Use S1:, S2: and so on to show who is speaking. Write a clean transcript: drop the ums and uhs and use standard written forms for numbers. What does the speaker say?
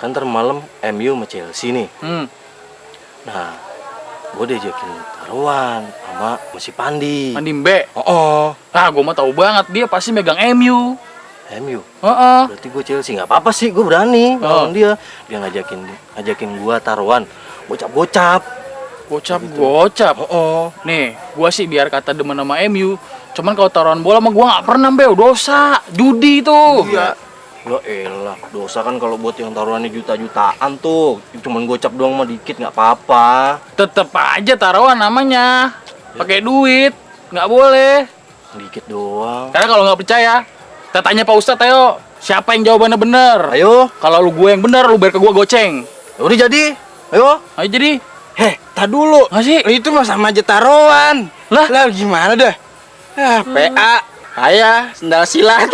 S1: kan ntar malam MU sama Chelsea nih. Nah, gue diajakin taruhan sama si Pandi.
S2: Pandi Mbe.
S1: Oh,
S2: Ah, gue mah tahu banget dia pasti megang MU.
S1: MU.
S2: Heeh.
S1: Berarti gue Chelsea. Nggak apa-apa sih, gue berani lawan dia. Dia ngajakin gue taruhan. Gocap.
S2: Gocap.
S1: Oh.
S2: Nih, gua sih biar kata demen sama MU. Cuman kalau taruhan bola mah gua nggak pernah, Mbak. Dosa. Judi itu.
S1: Iya. Ya elah, dosa kan kalau buat yang taruhannya juta-jutaan tuh. Cuman gocap doang mah dikit nggak apa-apa.
S2: Tetep aja taruhan namanya. Pakai duit. Nggak boleh.
S1: Dikit doang.
S2: Karena kalau nggak percaya, kita tanya Pak Ustadz, ayo. Siapa yang jawabannya bener?
S1: Ayo.
S2: Kalau gue yang bener, lu bayar ke gua goceng.
S1: Udah jadi. Ayo.
S2: Ayo jadi.
S3: Tak dulu.
S2: Masih?
S3: Itu mah sama aja taruhan. Lah gimana dah? PA, saya sendal silat.